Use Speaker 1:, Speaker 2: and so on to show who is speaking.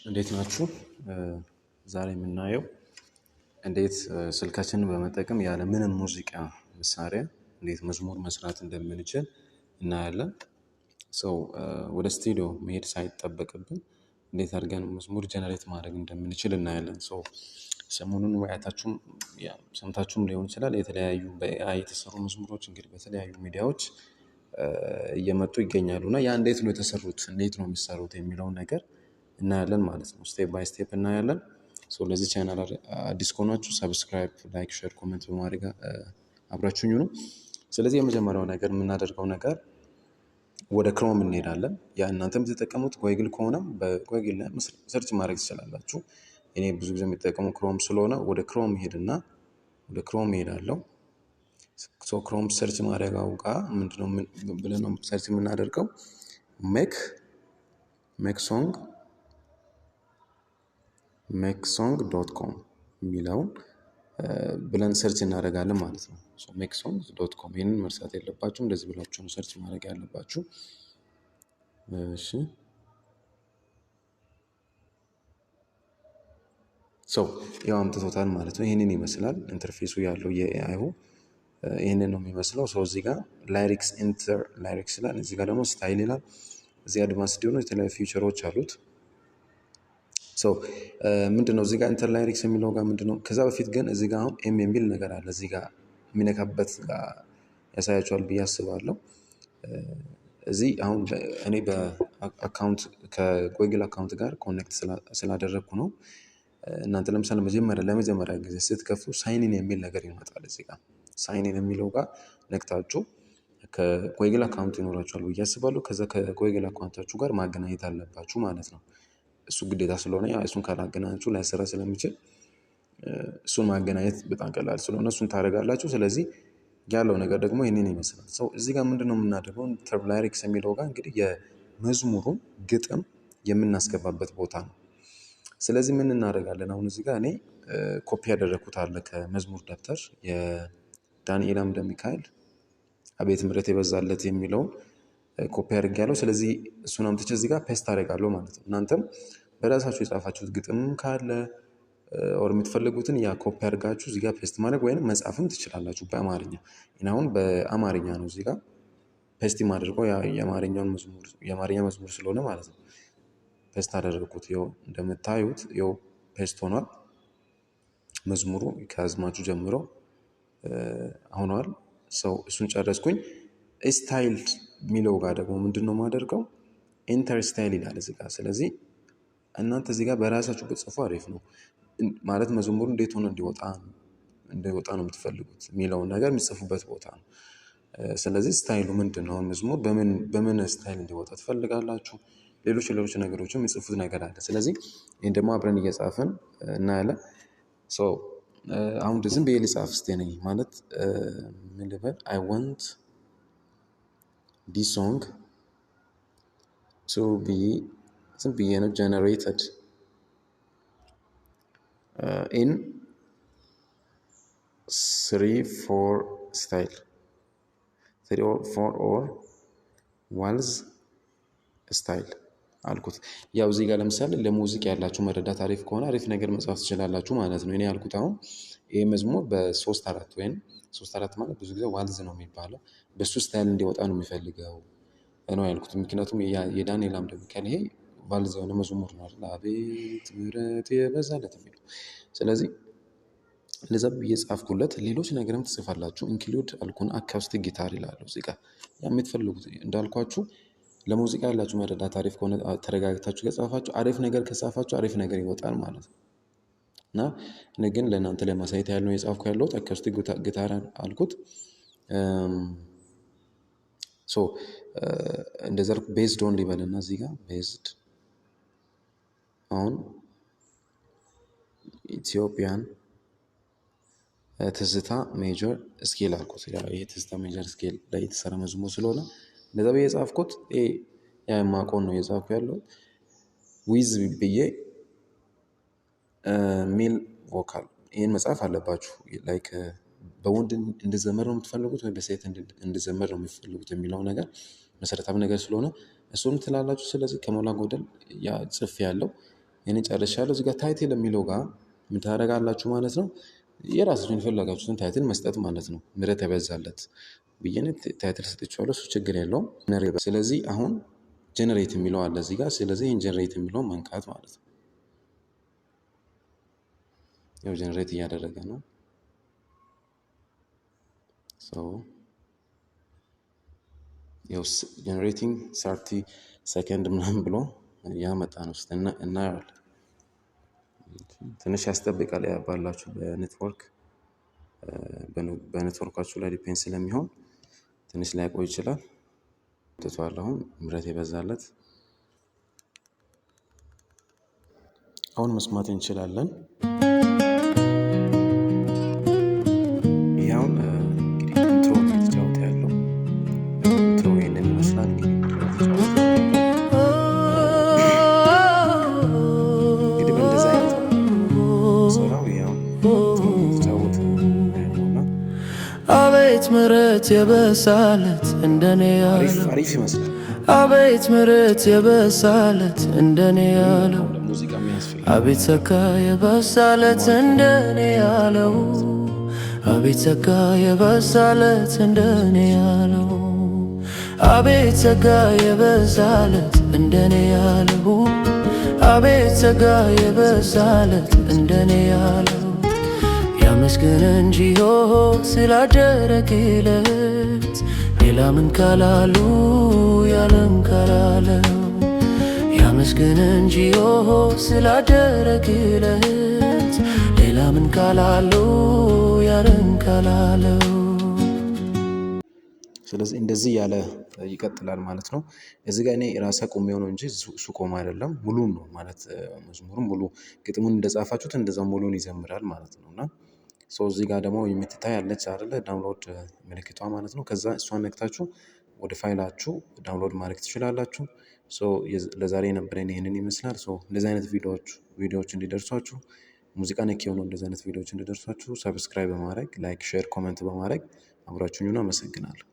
Speaker 1: እንዴት ናችሁ? ዛሬ የምናየው እንዴት ስልካችንን በመጠቀም ያለ ምንም ሙዚቃ መሳሪያ እንዴት መዝሙር መስራት እንደምንችል እናያለን። So ወደ ስቱዲዮ መሄድ ሳይጠበቅብን እንዴት አድርገን መዝሙር generate ማድረግ እንደምንችል እናያለን። So ሰሞኑን ወይ አይታችሁም ሰምታችሁም ሊሆን ይችላል፣ የተለያዩ በ AI የተሰሩ መዝሙሮች እንግዲህ በተለያዩ ሚዲያዎች እየመጡ ይገኛሉ፣ እና ያ እንዴት ነው የተሰሩት፣ እንዴት ነው የሚሰሩት የሚለውን ነገር እናያለን ማለት ነው። Step by step እናያለን። So ለዚህ ቻናል አዲስ ከሆናችሁ subscribe፣ like፣ share፣ comment በማድረግ አብራችሁኝ ሁኑ። ስለዚህ የመጀመሪያው ነገር የምናደርገው ነገር ወደ Chrome እንሄዳለን። ያ እናንተ የምትጠቀሙት ጎግል ከሆነም በጎግል ላይ search ማድረግ ትችላላችሁ። እኔ ብዙ ጊዜ የምጠቀመው Chrome ስለሆነ ወደ Chrome ሄድና ወደ Chrome እሄዳለሁ። So Chrome search ማድረጋው ጋር ምንድነው ብለን ነው search የምናደርገው? Make song.com የሚለውን ብለን search እናደርጋለን ማለት ነው። Make song.com፣ ይህንን መርሳት የለባችሁም። እንደዚህ ብላችሁ ነው search ማድረግ ያለባችሁ። እሺ፣ so ያው አምጥቶታል ማለት ነው። ይህንን ይመስላል interface ኡ ያለው፣ የ AI ይህንን ነው የሚመስለው። So እዚህ ጋር lyrics፣ enter lyrics ይላል። እዚህ ጋር ደግሞ style ይላል። እዚህ advanced የሆኑ የተለያዩ feature ኦች አሉት። So ምንድነው እዚህ ጋር enter lyrics የሚለው ጋር ምንድነው? ከዛ በፊት ግን እዚህ ጋር አሁን M የሚል ነገር አለ። እዚህ ጋር የሚነካበት ጋር ያሳያቸዋል ብዬ አስባለሁ። እዚህ አሁን እኔ በ account ከ Google account ጋር connect ስላደረግኩ ነው። እናንተ ለምሳሌ መጀመሪያ ለመጀመሪያ ጊዜ ስትከፍቱ sign in የሚል ነገር ይመጣል። እዚህ ጋር sign in የሚለው ጋር ነክታችሁ ከ Google account ይኖራችኋል ብዬ አስባለሁ። ከዛ ከ Google account ኣችሁ ጋር ማገናኘት አለባችሁ ማለት ነው። እሱ ግዴታ ስለሆነ እሱን ካላገናኛችሁ ላይሰራ ስለሚችል እሱን ማገናኘት በጣም ቀላል ስለሆነ እሱን ታደርጋላችሁ። ስለዚህ ያለው ነገር ደግሞ ይህንን ይመስላል። So እዚህ ጋር ምንድነው የምናደርገው? Enter lyrics የሚለው ጋር እንግዲህ የመዝሙሩን ግጥም የምናስገባበት ቦታ ነው። ስለዚህ ምን እናደርጋለን? አሁን እዚህ ጋር እኔ ኮፒ ያደረግኩት አለ ከመዝሙር ደብተር፣ የዳንኤል አምደ ሚካኤል አቤት ምሕረት የበዛለት የሚለውን ኮፒ አድርጌያለሁ። ስለዚህ እሱን አምጥቼ እዚህ ጋር paste አደርጋለሁ ማለት ነው። እናንተም በራሳችሁ የጻፋችሁት ግጥም ካለ or የምትፈልጉትን ያ ኮፒ አድርጋችሁ እዚህ ጋር paste ማድረግ ወይም መጻፍም ትችላላችሁ በአማርኛ። እኔ አሁን በአማርኛ ነው እዚህ ጋር paste የማደርገው፣ የአማርኛውን መዝሙር፣ የአማርኛ መዝሙር ስለሆነ ማለት ነው። Paste አደረግኩት። ይኸው እንደምታዩት ይኸው paste ሆኗል። መዝሙሩ ከአዝማቹ ጀምሮ ሆኗል። So እሱን ጨረስኩኝ። Style የሚለው ጋር ደግሞ ምንድን ነው የማደርገው? Enter style ይላል እዚህ ጋር። ስለዚህ እናንተ እዚህ ጋር በራሳችሁ ብትጽፉ አሪፍ ነው። ማለት መዝሙሩ እንዴት ሆኖ እንዲወጣ ነው የምትፈልጉት የሚለውን ነገር የምትጽፉበት ቦታ ነው። ስለዚህ style ኡ ምንድን ነው? መዝሙር በምን style እንዲወጣ ትፈልጋላችሁ? ሌሎች ሌሎች ነገሮችም የሚጽፉት ነገር አለ። ስለዚህ ይህን ደግሞ አብረን እየጻፍን እናያለን። So አሁን ዝም ብዬ ልጻፍ እስቲ ነኝ፣ ማለት ምን ልበል? I want this song to be፣ ዝም ብዬ ነው፣ generated in 3/4 style፣ 3/4 or waltz style አልኩት። ያው እዚህ ጋር ለምሳሌ ለሙዚቃ ያላችሁ መረዳት አሪፍ ከሆነ አሪፍ ነገር መጻፍ ትችላላችሁ ማለት ነው። እኔ ያልኩት አሁን ይህ መዝሙር በ3/4 ወይም 3/4 ማለት ብዙ ጊዜ waltz ነው የሚባለው፣ በሱ style እንዲወጣ ነው የሚፈልገው ነው ያልኩት። ምክንያቱም የዳንኤል አምደ ሚካኤል ይሄ waltz የሆነ መዝሙር ነው አይደል? አቤት ምሕረት የበዛለት የሚለው። ስለዚህ እንደዛ ብዬ ጻፍኩለት። ሌሎች ነገርም ትጽፋላችሁ። Include አልኩን፣ acoustic guitar ይላሉ እዚህ ጋር። ያ የምትፈልጉት፣ እንዳልኳችሁ ለሙዚቃ ያላችሁ መረዳት አሪፍ ከሆነ፣ ተረጋግታችሁ ከጻፋችሁ፣ አሪፍ ነገር ከጻፋችሁ አሪፍ ነገር ይወጣል ማለት ነው። እና እኔ ግን ለእናንተ ለማሳየት ያህል ነው የጻፍኩ ያለሁት። Acoustic guitar አልኩት። So እንደዛ based on ሊበልና እዚህ ጋር based on Ethiopian ትዝታ major scale አልኩት። ይሄ ትዝታ major scale ላይ የተሰራ መዝሙር ስለሆነ እንደዛ ብዬ የጻፍኩት፣ ይሄ የማውቀውን ነው የጻፍኩ ያለሁት። With ብዬ male vocal፣ ይህን መጻፍ አለባችሁ። Like በወንድ እንዲዘመር ነው የምትፈልጉት ወይ በሴት እንዲዘመር ነው የሚፈልጉት የሚለው ነገር መሰረታዊ ነገር ስለሆነ እሱን ትላላችሁ። ስለዚህ ከሞላ ጎደል ያ ጽፌ ያለው ይህንን ጨርሻለሁ። እዚህ ጋር title የሚለው ጋር ምን ታደርጋላችሁ ማለት ነው? የራሳችሁን የፈለጋችሁትን title መስጠት ማለት ነው። ምህረት የበዛለት ብዬ title ሰጥቼዋለሁ። እሱ ችግር የለውም። ስለዚህ አሁን generate የሚለው አለ እዚህ ጋር። ስለዚህ ይህን generate የሚለው መንካት ማለት ነው። ያው generate እያደረገ ነው። So ያው generating 30 ሰከንድ ምናምን ብሎ ያመጣ ነው። እናየዋለን። ትንሽ ያስጠብቃል ባላችሁ በ network በ network ኣችሁ ላይ depend ስለሚሆን ትንሽ ላይቆይ ይችላል። ጥቷል። አሁን ምህረት የበዛለት አሁን መስማት እንችላለን። ይህ አሁን እንግዲህ intro እየተጫወተ ያለው intro ይህንን ይመስላል። እንግዲህ intro እየተጫወተ እንግዲህ በእንደዚህ አይነት ስራው ያው intro እየተጫወተ ያለውና
Speaker 2: አቤት ምሕረት የበዛለት እንደኔ ያለው፣
Speaker 1: አሪፍ ይመስላል።
Speaker 2: አቤት ምሕረት የበዛለት እንደኔ ያለው፣
Speaker 1: ሙዚቃ የሚያስፈልግ
Speaker 2: አቤት ጸጋ የበዛለት እንደኔ ያለው፣ አቤት ጸጋ የበዛለት እንደኔ ያለው፣ አቤት ጸጋ የበዛለት እንደኔ ያለው፣ አቤት ጸጋ የበዛለት እንደኔ ያለው፣ ያመስግን እንጂ ሆ ስላደረግለት፣ ሌላ ምን ካላሉ ያለም ካላለው፣ ያመስግን እንጂ ሆ ስላደረግለት፣ ሌላ ምን ካላሉ ያለም ካላለው።
Speaker 1: ስለዚህ እንደዚህ ያለ ይቀጥላል ማለት ነው። እዚህ ጋር እኔ ራሴ ቆሜው ነው እንጂ እሱ ቆሞ አይደለም፣ ሙሉን ነው ማለት መዝሙሩን ሙሉ ግጥሙን እንደጻፋችሁት እንደዛ ሙሉን ይዘምራል ማለት ነው። እና so እዚህ ጋር ደግሞ የምትታይ ያለች አይደለ download ምልክቷ ማለት ነው። ከዛ እሷን ነክታችሁ ወደ ፋይላችሁ download ማድረግ ትችላላችሁ። So ለዛሬ የነበረን ይህንን ይመስላል። So እንደዚህ አይነት ቪዲዮዎች እንዲደርሷችሁ፣ ሙዚቃ ነክ የሆኑ እንደዚህ አይነት ቪዲዮዎች እንዲደርሷችሁ subscribe በማድረግ፣ like፣ share፣ comment በማድረግ አብራችሁኝ ሁኑ። አመሰግናለሁ።